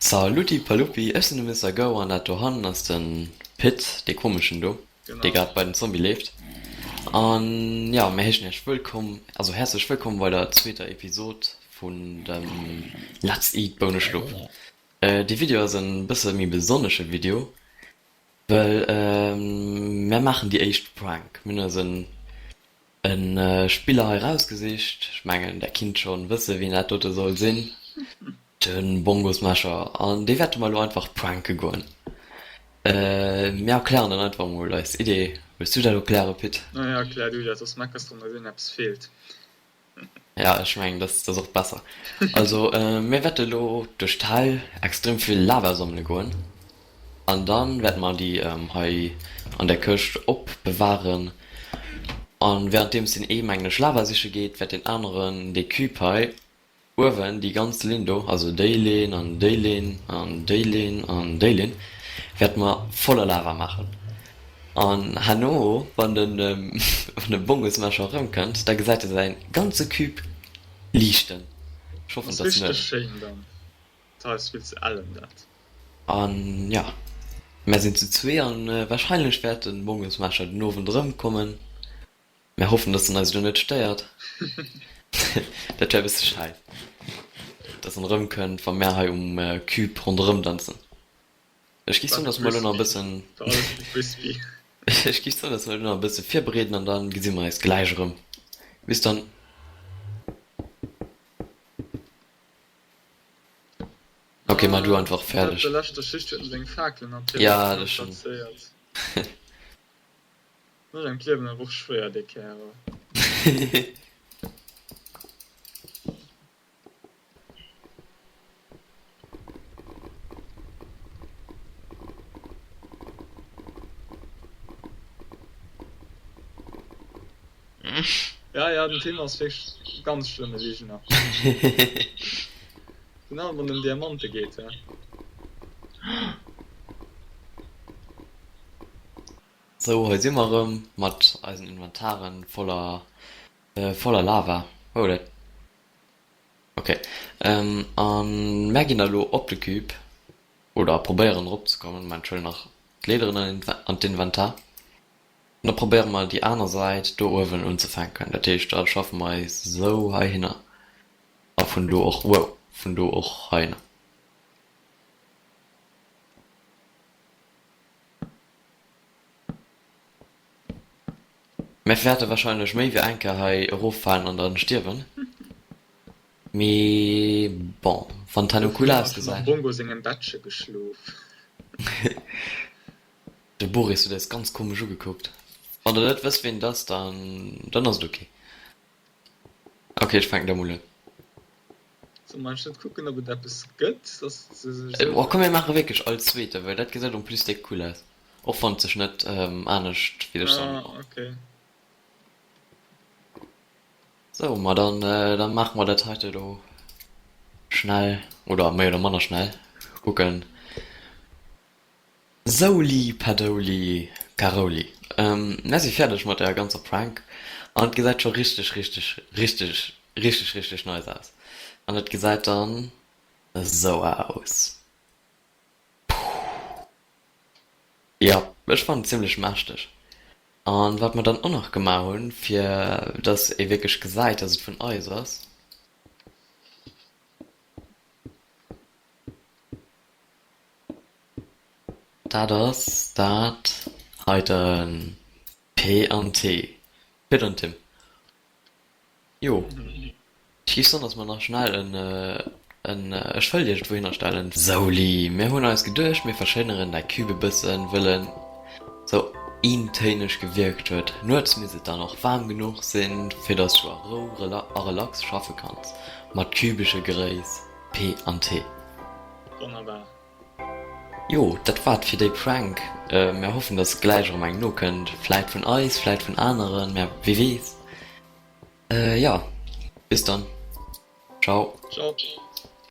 Saluti Paluppi, ech sinn de Mister Go an dat dohannen ass de Pit, dee komeschen do, dee grad bei den Zombie leeft. An jo, mir heeschen iech wëllkomm, also häerzlech wëllkomm bei der zweeter Episod vun dem Let's Eat Bouneschlupp. Dee Video ass en bësse méi besonnesche Video, well mär maachen déi éischt Prank. Mir hunn eis en E Spiller hei rausgesicht, ech mengen der kinnt schon wësse wien dat dote soll sinn, de Bongosmescher, an dee wäerte mer elo einfach pranke goen. Mir erklären dann einfach mol eis Idee. Wëlls du dat erkläre Pit? Naja, erklär du dat, soss meckers de rëm, dass eppes feelt. Ja, ech mengen dat ass och besser. Also mir wäerte elo duerch d'Hell extrem vill Lava sammele goen an dann wäerte mer déi hei an der Këscht opbewahren an währenddeems deen ee mengen ech Lava siche geet, wäert deen aneren dee Cube hei Uewen déi ganz Linn do, also déi Linn an déi Linn an déi Linn an déi Linn, wäerte mer voller Lava maachen. An herno, wann den, wann de Bongosmescher erëmkënnt, da gesäit e säi ganze Cube liichten. Ech hoffen, Ass dass richteg net. schéin dann. D'Hei ass vill ze ellen dat. An jo, mär sinn zu zwee an wahrscheinlech wäert de Bongosmescher den Owend erëmkommen. Mär hoffen, dass en eis elo net stéiert. Dat wär e bësse schei, dass en erëmkënnt, wa mär hei um Cube ronderëmdanzen. Ech géif soen, dass mer elo nach e bëssen, ech géif soen, dass mer elo nach e bësse virbereeden an da gesi mer eis gläich erëm. Bis dann. Ok, mar du einfach fäerdeg. Ja, dat ass schon. Mécht engem d'Liewen awer och schwéier, dee Kärel. Ja, ja, den Tim ass wierklech e ganz schlëmme Ligener. Virun allem wann et ëm Diamante geet, he. Sou, hei si mer erëm mat eisen Inventaren voller voller Lava. Oh, dat ok. An mär ginn da lo op de Cube, oder probéieren erop ze kommen. Moment, ech huelen nach d'Leederen an d'Inventar. An da probéiere mer déi aner Säit do uewen unzefänken. Dat heescht, da schaffe mer eis esou heihinner a vun do och, wow, vun do och heihinner. Mir wäerte wahrscheinlech méi wéi eng Kéier hei eroffalen an dann stierwen, mee bon, wann et herno Dofir cool hu mer schonn am ausgesäit. Bongo sengem Bettche geschlof. De Boris huet eis ganz komesch ugekuckt. Wann der net wësst ween et ass, dann dann ass et ok. Ok, ech fänken da mol un. Soll mer net kucken ob et eppes gëtt, dass se sech esou. Oh komm mir maache wierklech all zweete, well dat gesäit en plus déck cool aus, och wann et sech net anescht wéi ech soen. Ah ok. Sou, ma dann dann maache mer dat heite elo schnell, oder méi oder manner schnell, kucken. Souli Padouli Karouli, mär si fäerdeg mat der ganzer Prank an et gesäit scho richteg richteg richteg richteg richteg nice aus an et gesäit dann esou aus. Puh jo ech fannen et zimlech mächteg an wat mer dann och nach gemaach hunn fir dass ee wierklech gesäit dass et vun eis ass. Dat ass dat heiten. P an T. Pit an Tim. Jo. Ech géif soen, dass mer nach schnell en, en, ech wëll iergendwouhinner stellen. Souli, mir hunn eis geduecht, mir verschéineren däi Cube e bëssen, wëll en sou eentéineg gewierkt huet. Nuets misst et dann och waarm genuch sinn, fir dass du a Rou a relax schaffe kanns. Mat kübesche Gréiss, P an T. Wonnerbar. Jo, dat war et fir déi Prank. Mär hoffen dass gläich erëm eng nokënnt, vläit vun eis, vläit vun aneren, mä wie weess. Jo, bis dann, ciao. Ciao.